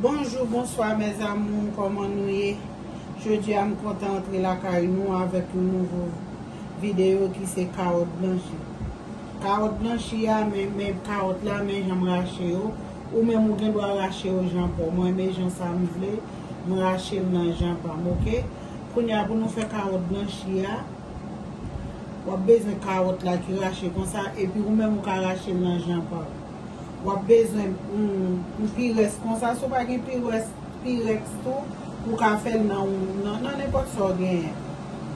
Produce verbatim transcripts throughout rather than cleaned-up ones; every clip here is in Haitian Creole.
Bonjou, bonswa, mes amours, kòman nou ye? Jodi a, m kontan antre lakay nou avèk yon nouvo videyo ki se kawòt blanchi. Kawòt blanchi a, men, men kawòt la, men jan m rache yo. Ou menm ou gen dwa rache yo jan pa w. Mwen, men jan sa m vle, m rache l nan jan pa m, oke? Kounye a, pou nou fè kawòt blanchi a, w ap bezwen kawòt la ki rache konsa, epi ou menm ou ka rache l nan jan pa w. W ap bezwen yon, yon pirèks konsa. Si w pa gen pirèks, pirèks tou, ou ka fè l nan, nan, nan nenpòt sa w genyen.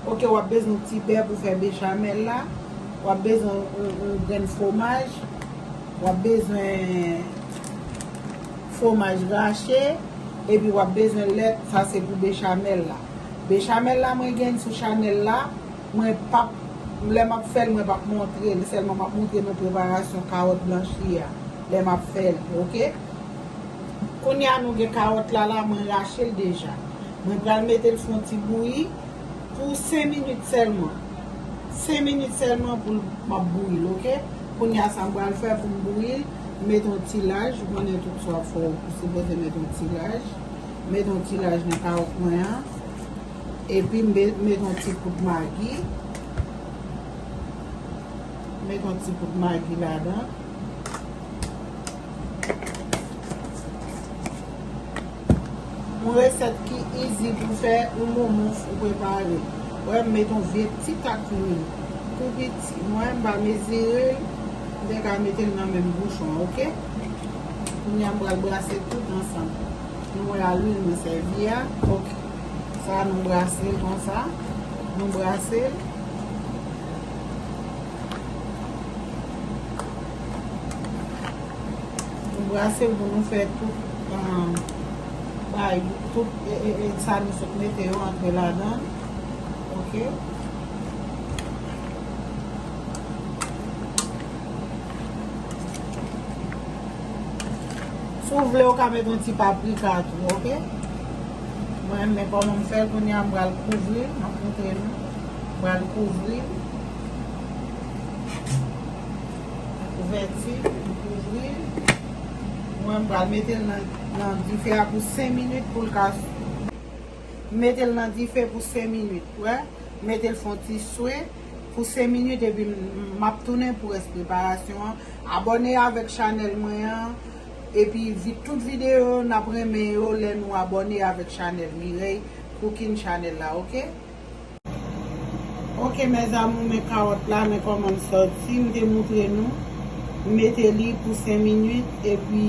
Oke, w ap bezwen yon ti bè pou fè bechamèl la. W ap bezwen yon, yon grenn fwomaj. W ap bezwen fwomaj rache. Epi w ap bezwen lèt, sa se pou bechamèl la. Bechamèl la, mwen gen sou chanèl la. Mwen p ap, lè m ap fè l, mwen p ap montre l, sèlman m ap montre nou preparasyon kawòt blanchi a, lè m ap fè l, oke? Kounye a, nou gen kawòt la, la, mwen rache l deja. Mwen pral mete l sou yon ti bouyi pou senk minit sèlman. Senk minit sèlman pou l, m ap bouyi l, oke? Kounye a, sa m pral fè pou m bouyi l, m mete yon ti laj, ou konnen tout sa w ap fè, ou sipoze mete yon ti laj. M mete yon ti laj nan kawòt mwen an. Epi m met, met yon ti poud magi. Met yon ti poud magi ladan. Yon resèt ki easy pou fè, yon moumous ou prepare. Wè, m met yon vye ti tak lwil. Tou piti. Mwen, m pa mezire l. M te ka mete l nan menm bouchon, oke? Kounye a, m pral brase tout ansanm. Nou wè a lwil mwen sèvi a. Oke. Sa nou brase l konsa. Nou brase l. Nou brase l pou nou fè tout, ah, bay, tout, e, e, e, sa nou sot mete yo antre ladan. Oke. Si w vle, ou ka met yon ti paprika tou, oke? Mwen, men kòman m fè l kounye a, m pral kouvri l, m ap montre nou. M pral kouvri l. Kouvèti, m kouvri l. Mwen, m pral mete l nan, nan dife a pou senk minit pou l ka, m mete l nan dife pou senk minit, wè. M mete l fè yon ti swe pou senk minit, epi m, m ap tounen pou rès preparasyon an. Abòne avèk chanèl mwen an, epi vi-, tout videyo n ap renmen yo lè nou abòne avèk chanèl Mireille Cooking Channel la, oke? Oke, mes amours, men kawòt la, men kòman l sòti, m te montre nou. M mete li pou senk minit, epi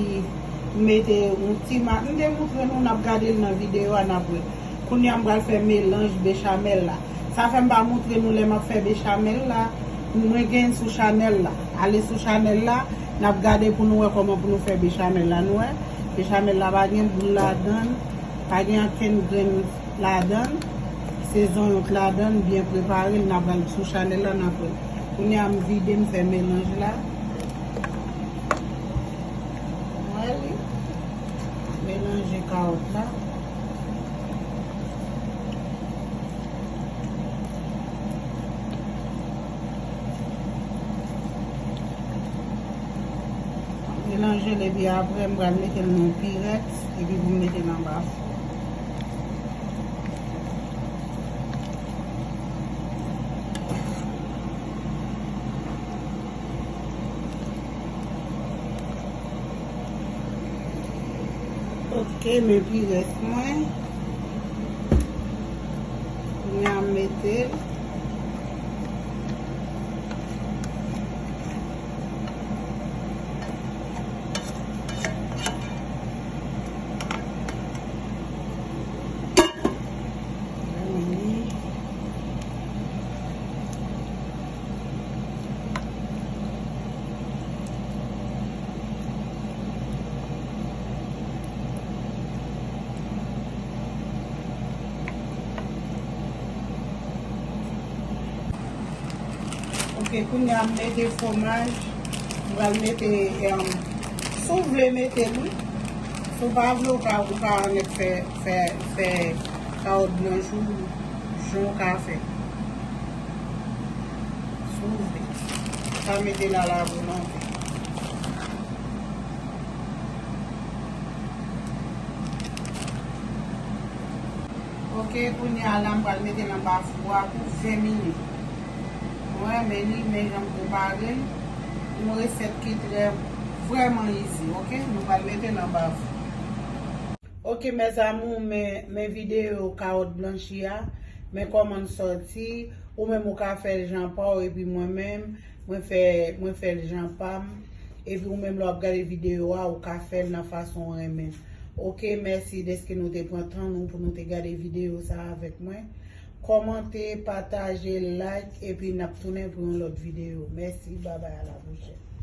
m mete yon ti ma-, m te montre nou, n ap gade l nan videyo a, n ap wè. Kounye a, m pral fè melanj bechamèl la. Sa fè m pa montre nou lè m ap fè bechamèl la. Mwen gen sou chanèl la. Ale sou chanèl la, n ap gade pou nou wè kòman pou nou fè bechamèl la. Nou wè, bechamèl la pa gen boul ladan l, pa gen ankenn grenn ladan l. Se zonyon k ladan l, byen prepare l, n ap al sou chanèl la, n ap wè. Kounye a, m vide, m fè melanj la. Wè li. Melanje kawòt la. Melanje l epi apre m pral mete l nan yon pirèks epi pou m mete l anba fou. Ok, men pirèks mwen. Kounye a m mete l. Ok, kounye a m mete fwomaj, m pral mete, em, si w vle mete l wi. Si w pa vle, ou ka, ou ka annik fè, fè, fè kawòt blanch ou jan w ka fè. Si w vle. Ou ka mete l a la volonte. Ok, kounye a la m pral mete l anba fou a pou ven minit. Mwen renmen li, men jan m prepare l, yon resèt ki trè vrèman izi, ok? Nou pral mete l anba fou. Ok, mes amours, men, men videyo kawòt blanchi a, men kòman l sòti, ou menm ou ka fè l jan pa w, epi mwen menm, mwen fè, mwen fè l jan pa m, epi ou menm lè w ap gade videyo a, ou ka fè l nan fason w renmen. Ok, mèsi dèske nou te pran tan nou pou nou te gade videyo sa a avèk mwen. Kòmante, pataje, like, epi n ap tounen pou yon lòt videyo. Mèsi, babay, a la pwochèn.